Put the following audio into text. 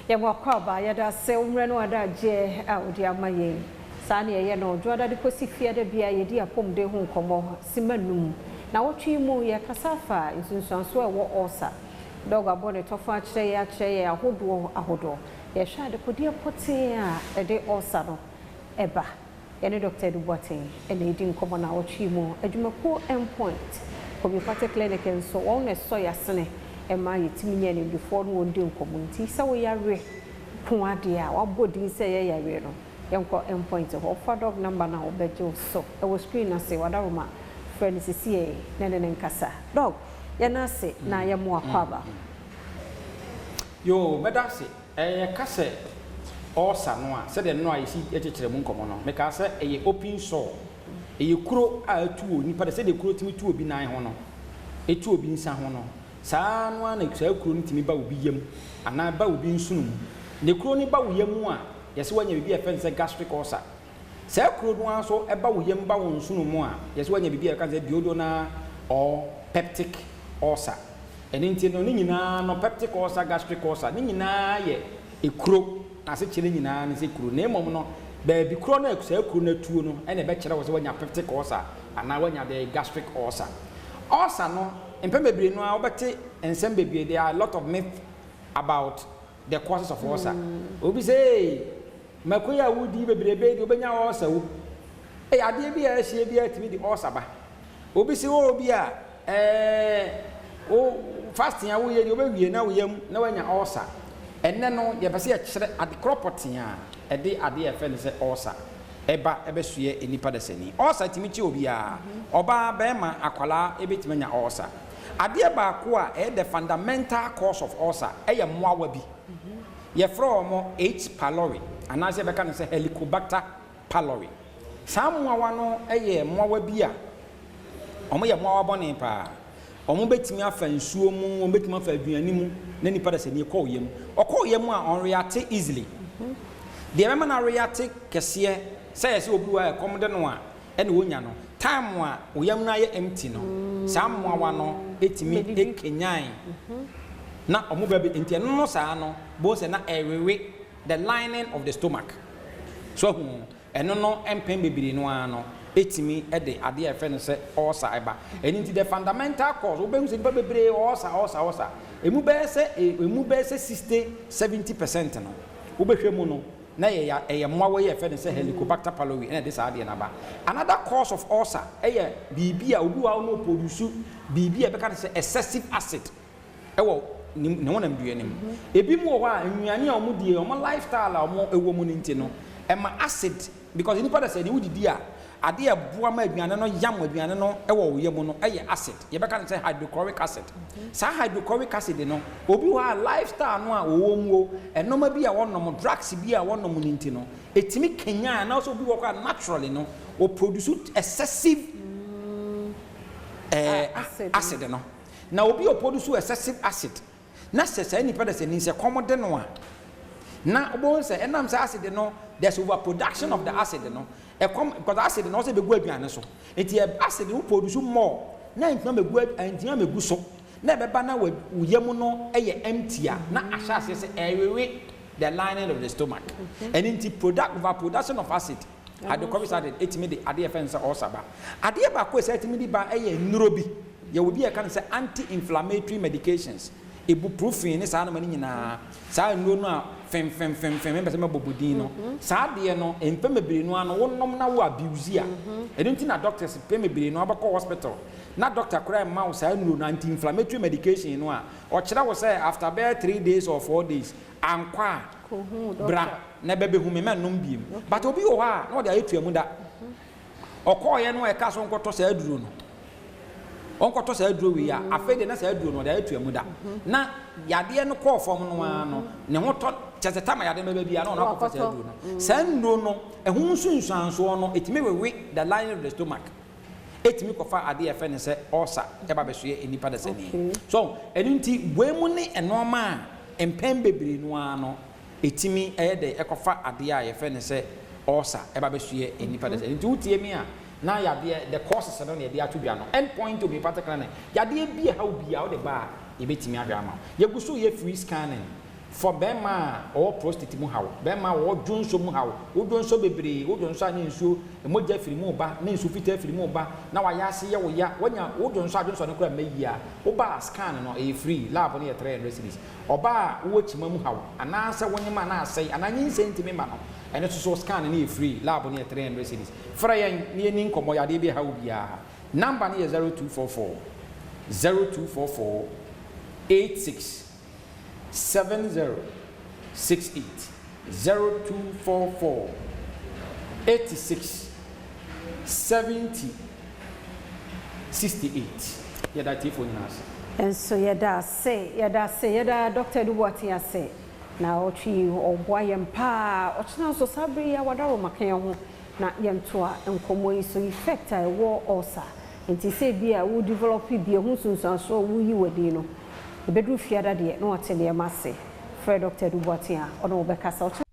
Yɛma wo akwaaba, yɛda ase wo mmerɛ ne w'adagyeɛ a wode ama yɛn. Saa na yɛyɛ no Dwoada de kɔsi Fiada biara yɛdi apɔmuden ho nkɔmmɔ simma num. Nawɔtwe yi mu yɛrekasa afa nsunsuansoɔ a ɛwɔ ulcer. Dɔg abɔ ne tɔfa akyerɛ yɛn akyerɛ yɛn ahodoɔ ahodoɔ. Yɛhwɛ adekodeɛ pɔtee a ɛde ulcer no ba. Yɛne Dɔkta Adu Boateng na ɛredi nkɔmmɔ naawɔtwe yi mu. Adwumakuo Endpoint Homeopathic Clinic nso, wɔn na ɛsɔ yɛn asene ma yɛtumi nya animdefoɔ ne wɔn di nkɔmmɔ. Nti sɛ wo yareɛ ko adeɛ a wɔabɔ din sɛ ɛyɛ yareɛ no, yɛnkɔ Endpoint hɔ. Fa dɔg number no a wɔbɛgye wo so wɔ screen no ase, Wadaroma, frɛ no sesiei na ɛne no nkasa. Dɔg, yɛn ase na yɛmmoa wo akwaaba. Yoo, mɛda ase. Yɛka sɛ ulcer no a, sɛdeɛ nnora a yɛsi kyekyerɛ mu nkɔmmɔ no, mekaa sɛ ɛyɛ open sore. Ɛyɛ kuro a ɛtu wɔ nipa de, sɛdeɛ kuro tumi tu obi nan ho no, ɛtu obi nsa ho no, saa ara no ara na saa kuro no tumi ba obi yam anaa ɛba obi nsono mu. Na kuro no ba wo yam a, yɛsɛ woanya biribi a yɛfrɛ no sɛ gastric ulcer. Saa kuro no ara nso ba wo yam ba wo nsono mu a, yɛsɛ woanya biribi a yɛka no sɛ duodenal or peptic ulcer. Ɛno nti no, ne nyinaa no, peptic ulcer, gastric ulcer, ne nyinaa yɛ ekuro, n'asekyerɛ nyinaa ne sɛ kuro. Na mmom no, baabi korɔ no a saa kuro no atuo no na ɛbɛkyerɛ wo sɛ woanya peptic ulcer anaa woanya the gastric ulcer. Ulcer no, mpɛn bebree no ara wobɛte nsɛm bebree, there are a lot of myth about the causes of ulcer. Obi sɛ, ee, mako yi a wodi bebrebe yi deɛ wobɛnya ulcer o. Ee, adeɛ bi a ɛhyeɛ biara tumi de ulcer ba. Obi se oh bi a ɛɛ wo fasting a woyɛ deɛ wobɛwie na wo yam na woanya ulcer. Ɛnnɛ no yɛpɛ sɛ yɛkyerɛ ade korɔ pɔtee a ɛde adeɛ a yɛfrɛ no sɛ ulcer ɛba ɛbɛsoɛ nnipa dasani. Ulcer tumi kye obiara, ɔbaa, barima, akwadaa ɛbɛtumi anya ulcer. Adeɛ baako a ɛyɛ the fundamental cause of ulcer ɛyɛ mmoawa bi. Yɛfrɛ wɔn H. Pylori anaasɛ yɛbɛka no sɛ Helicobacter pylori. Saa mmoawa no yɛ mmoawa bi a wɔyɛ mmoawa bɔne paa. Wɔbɛtumi afa nsuo mu, wɔbɛtumi afa aduane mu na nipa dasani kɔ wo yam. Ɔkɔ wo yam a, ɔnreacte easily. Deɛ ɛbɛma no areacte kɛseɛ sɛ yɛ sɛ obi wɔ a ɛkɔm de no a ɛna ɔnya no. Time a wo yam no ayɛ empty no, saa mmoawa no tumi kanyan na wɔn ba bi. Nti ɛno no saa no, bohu sɛ na ɛrewe the lining of the stomach. So ahu? Ɛno no mpɛn bebree no ara no ɛtumi de adeɛ a yɛfrɛ no sɛ ulcer ba. Ɛno nti the fundamental cause, wobɛhu sɛ nnipa bebree wɔ ulcer, ulcer, ulcer. Ɛmu bɛyɛ sɛ, ɛmu bɛyɛ sɛ 60, 70% no, wobɛhwɛ mu no, na ɛyɛ, ɛyɛ mmoawa yi a yɛfrɛ no sɛ Helicobacter pylori na ɛde saa adeɛ no aba. Another cause of ulcer ɛyɛ biribi a obi wɔ hɔ a ɔno ɔproduce biribi a yɛbɛka no sɛ excessive acid. wɔ ne ne honamdua no mu. Ebinom wɔ hɔ a, nnuane a wɔdie, wɔn lifestyle a wɔwɔ mu no nti no, ɛma acid, because nnipa da sɛ deɛ wodidi a, adeɛ a ɛboa ma aduane no yam aduane no wɔ wo yam no yɛ acid. Yɛbɛka no sɛ hydrochloric acid. Saa hydrochloric acid no, obi wɔ hɔ a lifestyle no a wɔwɔ mu o, nneɛma bi a wɔnom, drugs bi a wɔnom no nti no, ɛtumi kanyan anaasɛ obi wɔ hɔ a naturally no, ɔproduce excessive eh, acid no. Na obi a ɔproduce excessive acid, na sɛ saa nipa no sɛ nim sɛ kɔm de no a, na wobɛhu sɛ ɛnam sɛ acid no, there's overproduction of the acid no, ɛkɔm, because acid no ɔsɛ bɛgu aduane so, nti acid no produce more, na ɛntumi amɛgu, ɛntumi amɛgu so, na ɛbɛba na wo yam no yɛ empty a, na ahyɛ aseɛ sɛ ɛrewe the lining of the stomach. Ɛno nti product, overproduction of acid Hydrochloric acid tumi de adeɛ a yɛfrɛ no sɛ ulcer ba. Adeɛ baako a ɛsan tumi de ba yɛ nnuro bi. Yɛwɔ bi a yɛka no sɛ anti-inflammatory medications, ibuprofen ne saa nnoɔma no nyinaa. Saa nnuro no a femfemfemfem, mempɛ sɛ mɛbɔbɔ din no, saa adeɛ no mpɛn bebree no ara no wonom na wo abuse a, ɛno nti na doctors mpɛn bebree no wobɛkɔ hospital na doctor koraa mma wo saa nnuro no, anti-inflammatory medication no a, ɔkyerɛ wo sɛ after bɛyɛ 3 days or 4 days ankɔ a, bra na bɛbɛhu me, mɛnnom biem. But obi wɔ hɔ a na ɔde ayɛ tua mu da. Ɔkɔɔyɛ no a ɛka so nkɔtɔ saa aduro no, ɔnkɔtɔ saa aduro wei a, afei deɛ na saa aduro no ɔde ayɛ tua mu da. Na yadeɛ no kɔɔ fam no ara no, ne ho tɔ kyɛ sɛ tama yadeɛ no bɛba biara na ɔno akɔfa saa aduro no. Saa nnuro no, ɛho nsunsuansoɔ no, ɛtumi wewe the lining of the stomach. Ɛtumi kɔfa adeɛ a yɛfrɛ no sɛ ulcer ɛba bɛsoɛ nnipa dasani. So ɛno nti wei mu ne nnoɔma a mpɛn bebree no ara no ɛtumi ɛyɛ dɛ ɛkɔfa adeɛ a yɛfrɛ no sɛ ulcer ɛba bɛsoɛ nnipa dasani. Nti wotie me a na yadeɛ the causes no na yɛde ato dwa no. End Point Homeopathic Clinic, yadeɛ bi a ɛha wo biara wode ba a yɛbɛtumi ahwɛ ama wo. Yɛgu so yɛ free scanning. For bɛrima a ɔwɔ prostate mu haw, bɛrima a ɔwɔ dwonso mu haw, wodwonso bebree, wodwonso a ne nsuo mogya firi mu ba, ne nsuo fitaa firi mu ba, na wayɛ ase yɛ wo ya, wanya wodwonso a dwonso no koraa mma yie a, woba a, scan no ɛyɛ free, lab no yɛ 300 cedis. Ɔbaa a wowɔ kyima mu haw anaasɛ wonyem a na asɛe anaa nyinsɛn ntumi ma no, ɛno nso so scan no yɛ free, lab no yɛ 300 cedis. Frɛ yɛn na yɛni nkɔmmɔ yadeɛ bi ha wo biara. Number no yɛ 0244 0244 86 70 68, 0244 86 70 68. Yɛda tiefoɔ nyinaa ase. Nso yɛda ase, yɛda ase, yɛda Dr. Edu Boateng ase na ɔtwe ɔboa yɛn paa. Ɔkyena nso saa bere yi a wadaro maka yɛn ho na yɛntoa nkɔmmɔ yi so, effect a ɛwɔ ulcer nti sɛ bi a wo develop bi ɛho nsunsuansoɔ a woyi w'ani no. Ɛbɛduru fiada deɛ na wate nneɛma ase. Frɛ Dr. Edu Boateng a ɔne wo bɛkasa ɔkyena.